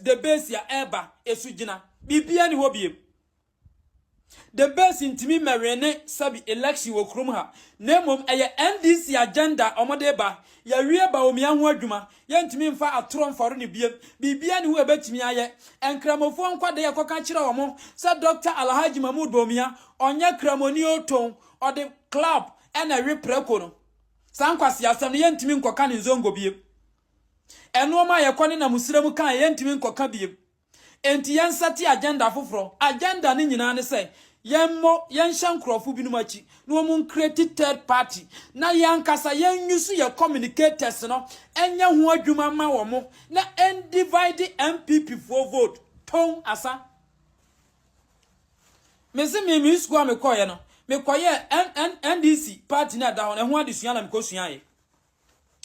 The Base a ɛreba esu gyina. Biribiara ni hɔ biem. The Base ntumi mmɛwene sɛbi election wɔ kurom ha. Na mmom ɛyɛ NDC agenda a wɔde ba. Yɛawie Bawumia ho adwuma. Yɛntumi mfa atorɔ mfɔre no biem. Biribiara ni hɔ a ɛbɛtumi ayɛ. Nkramofoɔ nkwadaa yɛkɔka kyerɛ wɔn sɛ Dr. Alhaji Mahmood Bawumia ɔnyɛ kramoni oton, ɔde club ɛna ɛwe prɛko no. Saa nkwaseasɛm no yɛntumi nkɔka ne nzongo biem. Ɛnoɔma a yɛkɔ ne nam srɛ mu kaa yɛntumi nkɔka biem. Enti yɛnsɛte agenda foforɔ. Agenda no nyinaa ne sɛ yɛmmɔ yɛnhyɛ nkurɔfo binom akyi na wɔn ncreate third party na yɛn ankasa yɛnuse yɛ communicators no ɛnyɛ ho adwuma ma wɔn na ɛndivide NPP foɔ vote tɔn asa. Mesi mi mi sukuu a mekɔɔyɛ no, mekɔyɛ NDC party na ɛda hɔ no ɛho adesua na mekɔsuaeɛ.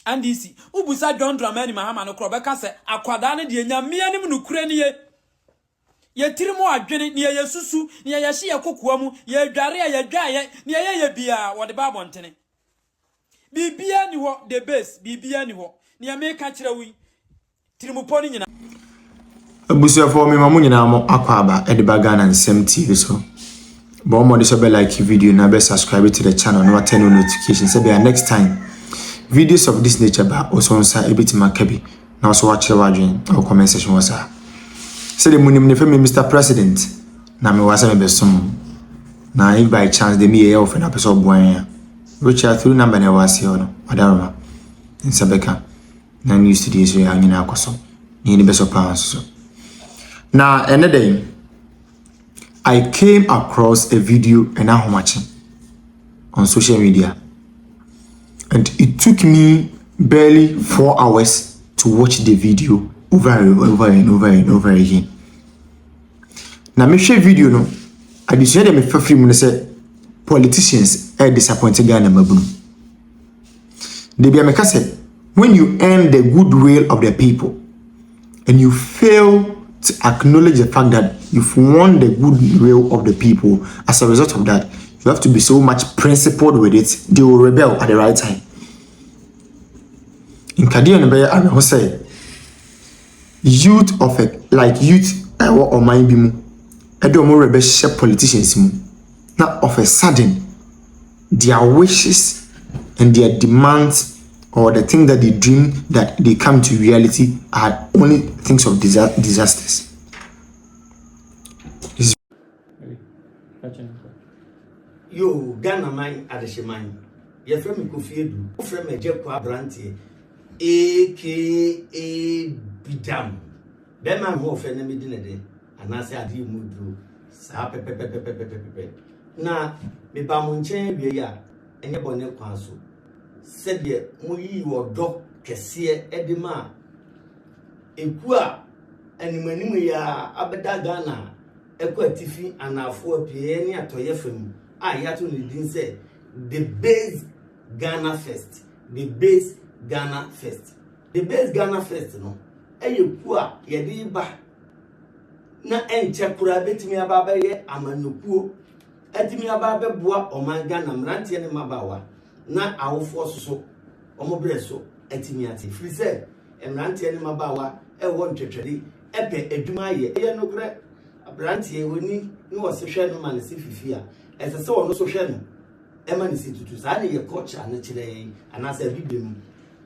NDC wobusa John Dramani Mahama no korɔ, ɔbɛka sɛ akwadaa no deɛ Nyame anim nokura nie. Yɛtiri mu adwene nea yɛsusu, nea yɛhye yɛ kokoa mu, yɛdware a yɛdwaeɛ, nea yɛyɛ biara wɔde ba abɔntene. Biribiara ni hɔ. The Base, biribiara ni hɔ. Nea meka kyerɛ wo yi, tirimupɔ no nyinaa. Abusuafoɔ, mema mo nyinaa mo akɔ aba de ba Ghana Nsɛm TV so. Bɔ mmɔden sɛ bɛ like video na bɛ subscribe to the channel na turn on notification sɛ bɛyɛ next time videos of this nature ba ɔso nsa ebɛtumi aka bi na ɔso wakyerɛ w'adwene ɛwɔ comment section wɔ saa. Sɛdeɛ munim ne fɛ me Mr President na mewɔ asɛ mebɛsom, na if by chance de mi yɛ ɛwɔ fɛ na pɛ sɛ ɔboa yɛn a, reach out through number na ɛwɔ aseɛ hɔ no. Ɔdaroma nsa bɛka na news studio so yɛ nyinaa akɔ so na yɛni bɛsɔ paa nso so. Na ɛnɛ dɛn, I came across a video ɛna ahomakye on social media and it took me barely 4 hours to watch the video over and over and over and over again. Na mehwɛ video no, adesua deɛ mefa firi mu no sɛ politicians ɛyɛ disappoint Ghana mabunu. Debi a meka sɛ when you earn the goodwill of the people and you fail to acknowledge the fact that you've won the goodwill of the people, as a result of that, you have to be so much principled with it, they will rebel at the right time. Nkadeɛ no bɛyɛ awerɛho sɛ youth of a like youth ɛwɔ ɔman bi mu ɛde wɔn werɛ bɛhyɛ politicians mu na of a sudden their wishes and their demands or the thing that they dream that they come to reality are only things of disasters. This is Yo, Ghana man, adehyeman, yɛfrɛ me Kofi Edu, wofrɛ me Agya Kɔ Aberanteɛ aka Bidam. Bɛrima ho ɔfɛ na medi ne de anaasɛ adeɛ mu duro saa pɛpɛpɛpɛpɛpɛpɛ. Na meba mo nkyɛn awie yi a, ɛnyɛ bɔne kwan so sɛdeɛ moyii ɔdɔ kɛseɛ de ma ekuo a animanim yi a abɛda Ghana a ɛkɔ atifi, anaafoɔ, apueɛ ne atɔeɛ fam a yɛato ne din sɛ The Base Ghana First. The Base Ghana First, The Base Ghana First no ɛyɛ kuo a yɛde ba na ɛnkyɛ koraa bɛtumi aba abɛyɛ amanyɔkuo, atumi aba abɛboa ɔman Ghana mmeranteɛ ne mmabaawa na awofoɔ soso wɔn berɛ so atumi ate, firi sɛ mmeranteɛ ne mmabaawa ɛwɔ ntwɛtwɛde ɛpɛ adwuma ayɛ. Ɛyɛ nokorɛ, aberanteɛ wɔni ne wɔse hwɛ no ma ne se fifi a, ɛsɛ sɛ ɔno so hwɛ no ɛma ne se tutu. Saa ne yɛ culture no kyerɛ yɛn anaasɛ abibire mu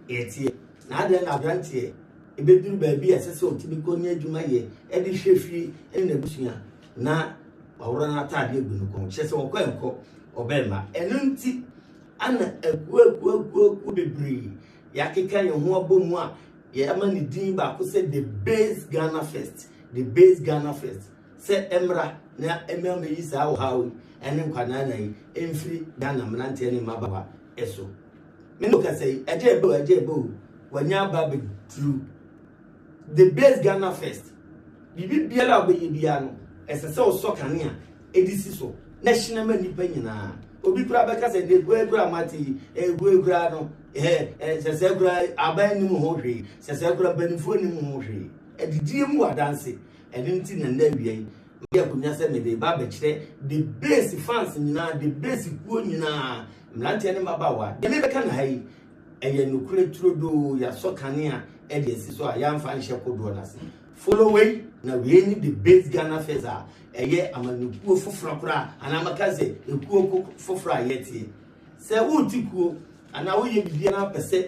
yɛteɛ. Na adeɛ na aberanteɛ ebɛduru baabi a ɛsɛ sɛ ɔtumi kɔ ne adwuma yɛ ɛde hwɛ fie ɛne n'abusua na waworɔ n'ataade agu no kɔn kyerɛ sɛ ɔkɔ ɛnkɔ ɔbɛrima. Ɛno nti ana akuo akuo akuo akuo bebree yɛakeka yɛn ho abɔ mu a yɛama ne din baako sɛ The Base Ghana First. The Base Ghana First sɛ ɛmmra na ɛmma mɛyi saa ɔhaw yi ɛne nkwanana yi ɛmfiri Ghana mmeranteɛ ne mmabaawa ɛso. Me ne kasa yi, ɛgye ɛbɛ o, ɛgye ɛbɛ o, wanya aba abɛduru The Base Ghana First. Biribi biara a wobɛyɛ biara no, ɛsɛ sɛ wosɔ kanea ɛde si so na ɛhyena ma nnipa nyinaa. Obi koraa bɛka sɛ de ekura ekura mate yi, ekura ekura no ɛɛ ɛ sɛ sɛ ekura aban anim ho hwee, sɛ sɛ ekura mpanimfoɔ anim ho hwee. Adidie mu wɔ adanse. Ɛno nti na nnɛ awia yi mede akonnwa sɛ mede ba abɛkyerɛ The Base fans nyinaa, The Base kuo nyinaa, mmeranteɛ ne mmabaawa. Deɛ mebɛka no ha yi ɛyɛ nokorɛ turodoo. Yɛasɔ kanea ɛde asi so a yɛamfa nhyɛ kodoɔ no ase. Follow wei na wei ne the base Ghana First a ɛyɛ amanyɔkuo foforɔ koraa anaa mɛka sɛ ekuo foforɔ a yɛteɛ. Sɛ worete kuo anaa woyɛ biribi na wopɛ sɛ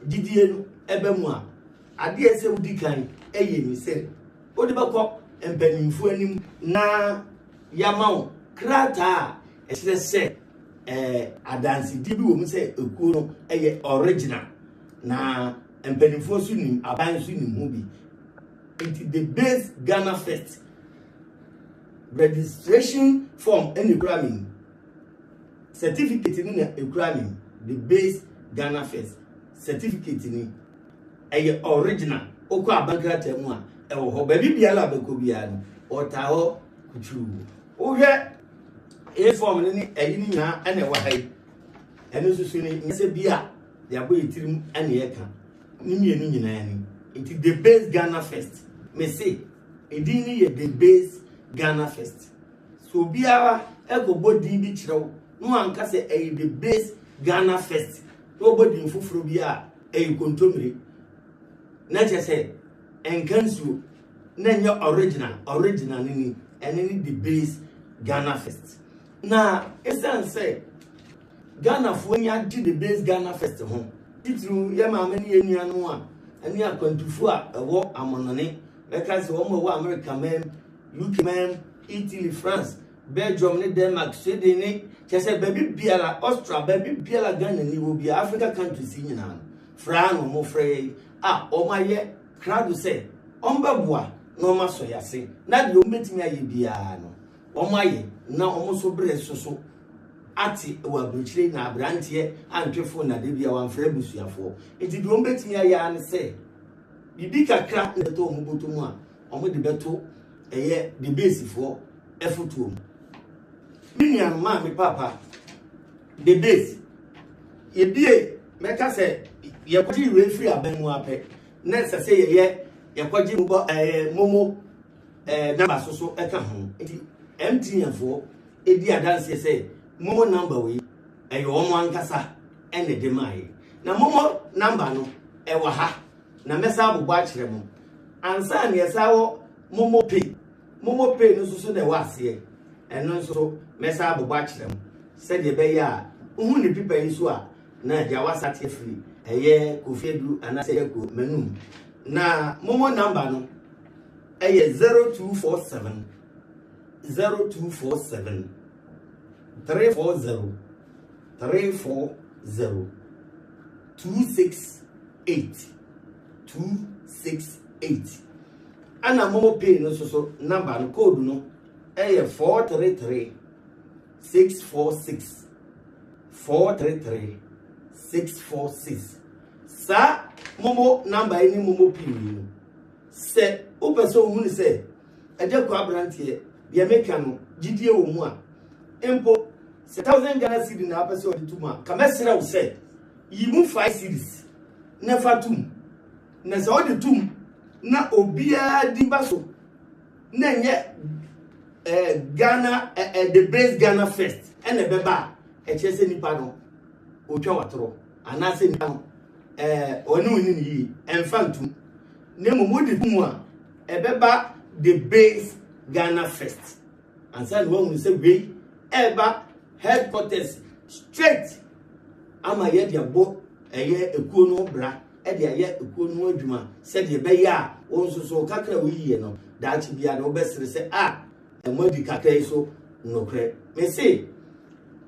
gyidie no ɛba mu a, adeɛ a ɛsɛ wodi kan yɛ ni sɛ wode bɛkɔ mpanimfoɔ anim na yɛama wo krataa a ɛkyerɛ sɛ ɛɛ adansedie bi wɔ mu sɛ ekuo no ɛyɛ original na mpanimfoɔ nso nim aban nso nim ho bi. Nti the base Ghana First registration form ɛna ekura mi certificate no na ekura mi the base Ghana First certificate ni ɛyɛ original okɔ aban krataa mu a ɛwɔ hɔ baabi biara a bɛkɔ biara no ɔtaa hɔ kutuu wohwɛ a form no ne ɛyi no nyinaa ɛna ɛwɔ ha yi ɛno nso so no nyɛ sɛ bi a yɛabɔ yɛ tirim ɛna yɛka ne mmienu nyinaa ni nti the base Ghana First me se edin no yɛ the base Ghana First so obiara ɛkɔbɔ din bi kyerɛ wo na wanka sɛ ɛyɛ the base Ghana First na wɔbɔ din foforɔ bi a ɛyɛ kontomire na kyerɛ sɛ ɛnka nsuo na ɛnyɛ original. Original no ni, ɛno ne the base Ghana First. Na ɛsiane sɛ Ghanafoɔ ani agye the base Ghana First ho, titiriw yɛ maame ne yɛn nuanom a ɛne akwantufoɔ a ɛwɔ amanɔne, mɛka sɛ wɔn a ɛwɔ Amerika man, UK man, Italy, France, Belgium ne Denmark, Sweden ne kyerɛ sɛ baabi biara, Austria, baabi biara Ghana ni wɔ biara, Africa countries yi nyinaa no, frɛ ara na wɔfrɛ yɛn a wɔayɛ krado sɛ wɔbɛboa na wɔasɔ yɛn ase na deɛ wɔbɛtumi ayɛ biara no wɔayɛ na wɔn nso berɛ so so ate wɔ aburokyire na aberanteɛ antwe fon na da bi a wamfrɛ abusuafoɔ nti deɛ wɔbɛtumi ayɛ ara ne sɛ biribi kakra na ɛtɔ wɔn bɔtɔ mu a wɔde bɛto ɛyɛ de beesifoɔ ɛfotoɔ mu. Me nuanom, maame, papa, the base yɛbie mɛka sɛ yɛkɔgye wei firi aban mu apɛ na ɛsɛ sɛ yɛyɛ yɛkɔgye mobɔ ɛɛ momo ɛɛ namba so so ɛka ho nti MTN foɔ edi adanseɛ sɛ momo namba wei ɛyɛ wɔn ankasa ɛna ɛde maa yɛ na momo namba no ɛwɔ ha na mɛsa abobɔ akyerɛ mo ansa na yɛsa wɔ momo pay. Momo pay no nso so na ɛwɔ aseɛ. Ɛno nso so mɛsan abobɔ akyerɛ mo sɛdeɛ ɛbɛyɛ a wohu ne pipa yi so a na agya wasate afiri ɛyɛ Kofi Adu anaasɛ ɛyɛ Ko m'anum. Na momo number no ɛyɛ 0247 0247 340 340 268 268. Ɛna momo pay no nso so number no code no ɛyɛ 433 646 433 646. Saa momo number yi ne momo pay yi no sɛ wopɛ sɛ ohunu sɛ ɛgya kɔ aberanteɛ deɛ meka no gyidie wɔ mu a mpo sɛ 1000 Ghana cedi na apɛ sɛ ɔde to mu a ka mɛsrɛ wo sɛ yi mu 5 cedis na fa tom. Na sɛ ɔde tom na obiara din ba so na ɛnyɛ eh, Ghana eh, eh, the base Ghana first ɛna ɛbɛba a ɛkyerɛ sɛ nipa no otwa watorɔ anaasɛ nipa no eh, ɔne ɔni ne yie ɛmfa ntom na mmom wode to mu a ɛbɛba the base Ghana first ansa na wahunu sɛ wei ɛreba headquarters straight ama yɛde abɔ ɛyɛ ekuo no bra de ayɛ ekuo no ho adwuma sɛdeɛ ɛbɛyɛ a wo nso so kakra a woyiiɛ no, daakye biara no wobɛsere sɛ, a ɛmo adi kakra yi so nokorɛ. Mese,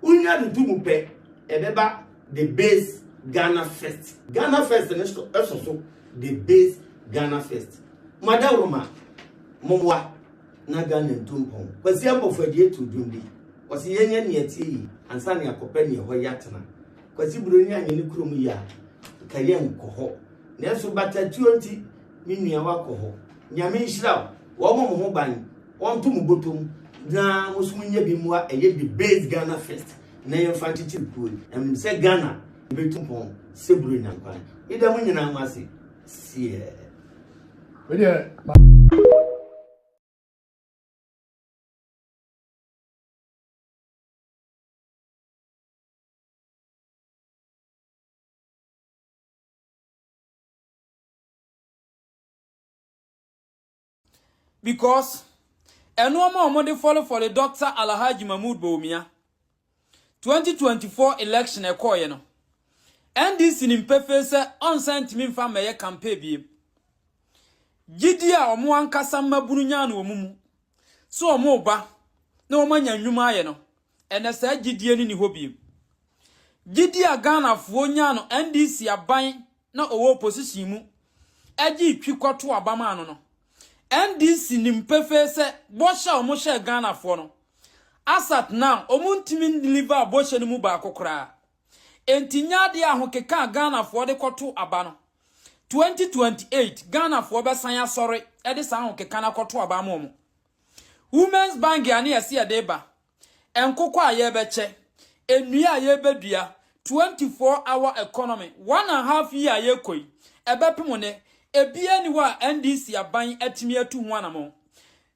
wonya de to mu pɛ, ɛbɛba the base Ghana first. Ghana first no ɛsɔ so, the base Ghana first. Madawroma, mommoa na Ghana ntu mpɔn. Kwasi Ampofo Adie to dwom bi, ɔse yɛnyɛ nea ɛteɛ yi ansa na yɛakɔpɛ nea ɛhɔ yɛ atena. Kwasi Buroni anyɛ ne kurom yie a, nka yɛnkɔ hɔ. Nanso batatuo nti, me nua wakɔ hɔ. Nyame nhyira wo, wɔmmɔ mo ho ban, wɔnto mo bɔtɔ mu, na mo nso monyɛ bi mmoa ɛyɛ the base Ghana first na yɛmfa nkyekyere kuo yi. Na menim sɛ Ghana yɛbɛtu mpɔn sɛ Buronya nkwan. Meda mo nyinaa mo ase. Seɛ. Wei deɛ. Because ɛnoɔma a wɔde fɔlefɔle Dr. Alhaji Mahmood Bawumia 2024 election ɛkɔɔyɛ no, NDC nim pefee sɛ ɔnsan ntumi mfa mmɛyɛ campaign biem. Gyidie a wɔn ankasa mmabunu nyaa no wɔn mu sɛ wɔn ba na wɔn anya nnwuma ayɛ no, ɛnɛ saa gyidie no ni hɔ biem. Gyidie a Ghanafoɔ nyaa no NDC aban na ɔwɔ opposition mu agye twi kɔto abama ano no, NDC nim pefee sɛ bɔhyɛ a wɔhyɛ Ghanafoɔ no, as at now wɔn ntumi deliver bɔhyɛ no mu baako koraa. Enti nya adeɛ ahokeka a Ghanafoɔ de kɔto aba no, 2028 Ghanafoɔ bɛsan asɔre de saa ahokeka no akɔto aba ama wɔn. Women's Bank a ne yɛsi yɛde ba, nkokɔ a yɛbɛkyɛ, nnua a yɛbɛdua, 24 hour economy, 1½ year a yɛkɔ yi, ɛbɛpem ne ebia ni hɔ a NDC aban atumi atu ho anamɔ.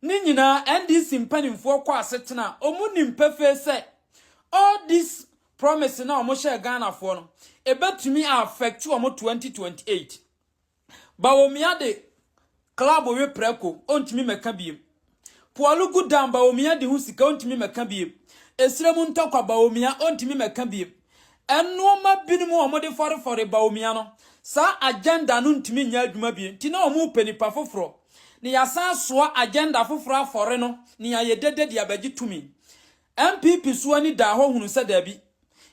Ne nyinaa NDC mpanimfoɔ kɔ asetena a wɔn nim pefee sɛ all this promise na wɔn hyɛ Ghanafoɔ no, ebɛtumi affect wɔn 2028. Bawumia de club we prɛko, ɔntumi mɛka biem. Pwalugu Dam, Bawumia de ho sika, ɔntumi mɛka biem. Esire mu ntɔkwa, Bawumia ɔntumi mɛka biem. Ɛnnoɔma binom a wɔde fɔrefɔre Bawumia no, saa agenda no ntumi nyɛ adwuma biem. Nti na wɔn pɛ nipa foforɔ na yɛasan soa agenda foforɔ afɔre no na yɛayɛ dede de abɛgye tumi. NPP so ani da hɔ hunu sɛ daabi,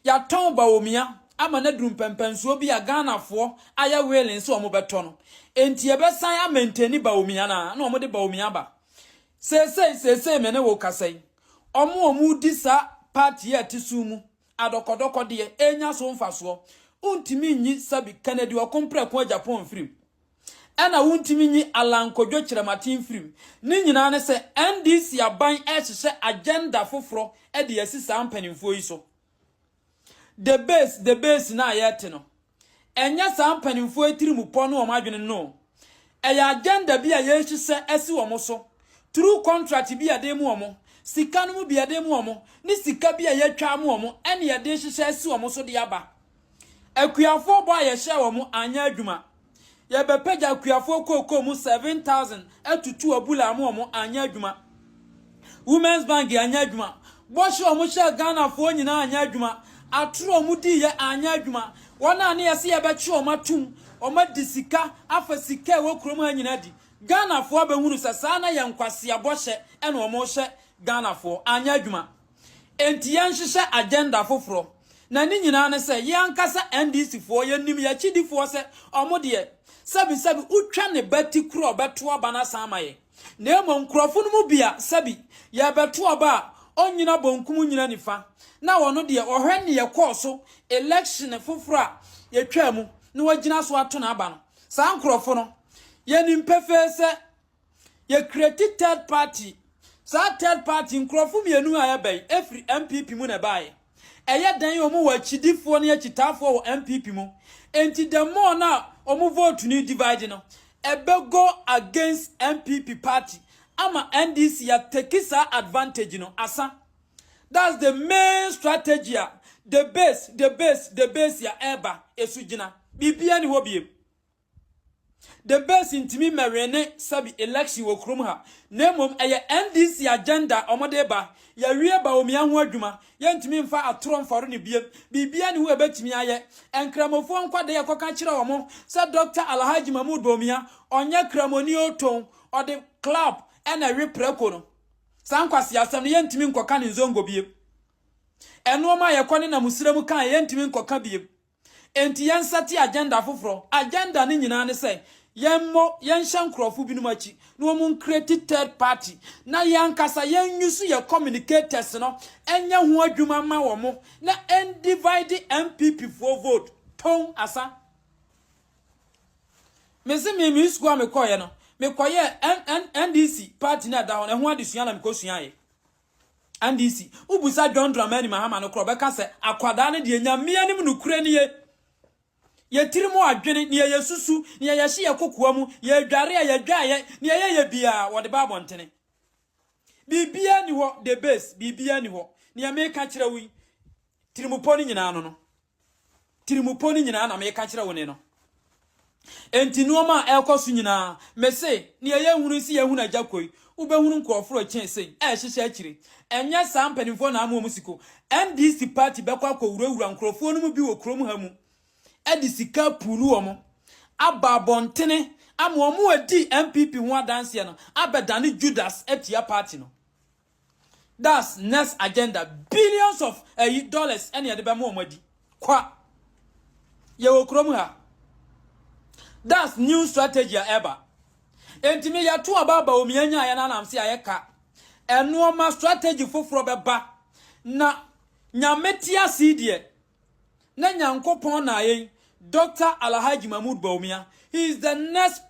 yɛatɔn Bawumia ama no aduru mpɛmpɛnsoɔ bi a Ghanafoɔ ayɛ willing sɛ wɔn bɛtɔ no, enti yɛbɛsan amaintain Bawumia na wɔde Bawumia ba. Seesei seesei me ne wo kasa yi, ɔmo a ɔmo di saa party a ɛte so mu adɔkɔdɔkɔ deɛ enya so mfasoɔ, wontumi nyi sabi Kennedy Ɔkomprɛko Agyapong mfirim, ɛna wontumi nyi Alan Kodwo Kyerɛmaten mfirim. Ne nyinaa ne sɛ NDC aban ɛhyehyɛ agenda foforɔ ɛde asi saa mpanimfoɔ yi so. The base, the base na yɛte no, ɛnyɛ saa mpanimfoɔ yi tiri mu pɔ ne wɔn adwene no, ɛyɛ agenda bi a yɛrehyehyɛ asi wɔn so through contract bi a yɛde mu wɔn sika no mu bi, yɛde mu wɔn ne sika bi a yɛatwa mu wɔn, ɛne yɛde hyehyɛ asi wɔn so de aba. Akuafoɔ bɔ a yɛhyɛ wɔn anyɛ adwuma. Yɛbɛpagya akuafoɔ kookoo mu 7,000 atutu abula mu, wɔn anyɛ adwuma. Women's Bank anyɛ adwuma. Bɔhyɛ wɔn hyɛ Ghanafoɔ nyinaa anyɛ adwuma. Atoro wɔn di yɛ anyɛ adwuma. Wɔn a ne yɛsɛ yɛbɛkye wɔn atum, wɔn adi sika afa sika a ɛwɔ kurom ha nyinaa di, Ghanafoɔ abɛhunu sɛ saa na yɛ nkwasea bɔhyɛ ɛna wɔn hyɛ Ghanafoɔ anyɛ adwuma. Enti yɛnhyehyɛ agenda foforɔ, na ne nyinaa ne sɛ yɛn ankasa NDC foɔ, yɛnim yɛkyidifoɔ sɛ ɔmo deɛ, sɛbisɛbi, wotwa ne ba ti koro a, ɔbɛto aba no asan ama yɛ. Na mmom nkurɔfo no mu bi a sɛbi yɛbɛto aba a ɔnyina bonkum nyina nifa na wɔno deɛ ɔhwɛ ne yɛkɔɔ so election foforɔ a yɛtwaa mu na wɔgyina so ato n'aba no, saa nkurɔfo no, yɛnim pefee sɛ yɛcreate third party. Saa third party nkurɔfo mmienu a ɛbɛn efiri NPP mu na ɛbaeɛ, ɛyɛ dan wɔn wɔ akyidifoɔ ne akyitaafoɔ wɔ NPP mu. Nti the more na wɔn vote ni divide no, ɛbɛ go against NPP party ama NDC yɛtake saa advantage no asa. That's the main strategy a the base, the base, the base a ɛreba esu gyina. Biribiara ni hɔ biem. The base ntumi mmɛwin sɛbi election wɔ kurom ha, na mmom ɛyɛ NDC agenda ɔmode ba. Yɛwie Bawumia ho adwuma, yɛntumi mfa atorɔ mfɔre ne biem. Biribiara ne ho ɛbɛtumi ayɛ. Nkramofoɔ nkwadaa yɛkɔka kyerɛ wɔn sɛ Dr. Alhaji Mahmood Bawumia ɔnyɛ kramoni, oton ɔde club ɛna ɛwe prɛko no, saa nkwasi asɛm no yɛntumi nkɔka ne nzongo biem. Ɛnoɔma a yɛkɔ ne nam srɛ mu kan, yɛntumi nkɔka biem. Enti yɛnsɛte agenda foforɔ. Agenda no nyinaa ne sɛ yɛmmɔ yɛnhyɛ nkurɔfo binom akyi na wɔn ncreate third party, na yɛn ankasa yɛn use yɛ communicators no ɛnyɛ ho adwuma ma wɔn na ɛndivide NPP foɔ vote tɔn asa. Mesi mi sukuu a mekɔɔyɛ no, mekɔyɛ NDC party no ɛda hɔ no ɛho adesua na mekɔsua yɛ NDC. Wobusa John Dramani Mahama no korɔ, ɔbɛka sɛ akwadaa no deɛ, Nyame anim nokura nie, yɛtiri mu adwene ne yɛyɛ susu ne yɛyɛ hye yɛ kokoa mu, yɛdware a yɛdwaeɛ ne yɛyɛ yɛ biaa wɔde ba abɔntene. Biribiara ni hɔ. The base, biribiara ni hɔ. Nea meka kyerɛ wo yi, tirimupɔ no nyinaa no tirimupɔ no nyinaa na meka kyerɛ wo ne no. Enti nnoɔma a ɛrekɔ so nyinaa, mese, nea yɛnhunu nsi yɛhunu agya koi, wobɛhunu nkurɔforo kyɛn sei, ɛrehyehyɛ akyire. Ɛnyɛ saa mpanimfoɔ na ama wɔn siko. NDC party bɛkɔ akɔwurawura nkurɔfoɔ no mu bi wɔ kurom ha mu, de sika apuulu wɔn, aba abɔntene ama wɔn adi NPP ho adanseɛ no abɛdane Judas atia party no. That's next agenda. Billions of ɛyi dollars ɛna yɛde bɛma wɔn adi. Kwa. Yɛwɔ kurom ha. That's new strategy a ɛba. Enti me yɛto aba aba omi anya yɛn anam se ayɛ ka. Ɛnoɔma strategy foforɔ bɛba. Na Nyame te ase deɛ na Nyankopɔn na ayɛ Dr. Alhaji Mahmoud Bawumia. He is the next